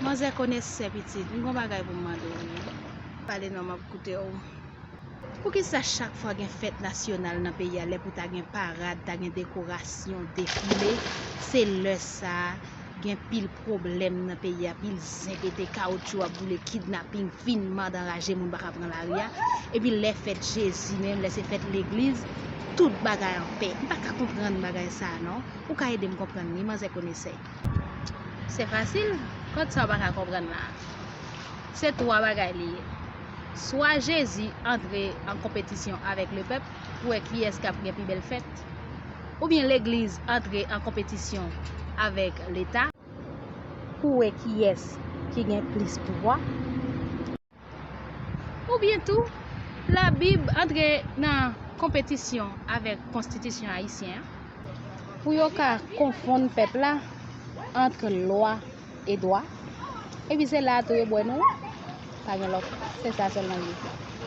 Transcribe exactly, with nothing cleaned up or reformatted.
Manzè Konesè pitit, m gon bagay pou m mande w wi. Pale non, m ap koute w. Poukisa chak fwa gen fèt nasyonal nan peyi a, lè pou ta gen parad, ta gen dekorasyon, defile, se lè sa a gen pil pwoblèm nan peyi a, pil zen pete, kawotchou ap boule, kidnaping, fin, manda anraje, moun pa ka pran lari a. Epi lè fèt Jezi menm, lè se fèt legliz, tout bagay anpè. M pa ka konprann bagay sa a non. Ou ka ede m konprann li, Manzè Konesè? Se fasil, kòd sa w pa ka konprann la a? Se twa bagay li ye. Swa Jezi antre an konpetisyon avèk lepèp pou wè kiyès k ap gen pi bèl fèt, oubyen legliz antre an konpetisyon avèk leta pou wè kiyès ki gen plis pouvwa, oubyen tou Labib antre nan konpetisyon avèk konstitisyon ayisyen an pou yo ka konfonn pèp la ant lwa e dwa. Epi se la a tou yo bwè nou, pa gen lòt. Se sa sèlman l ye.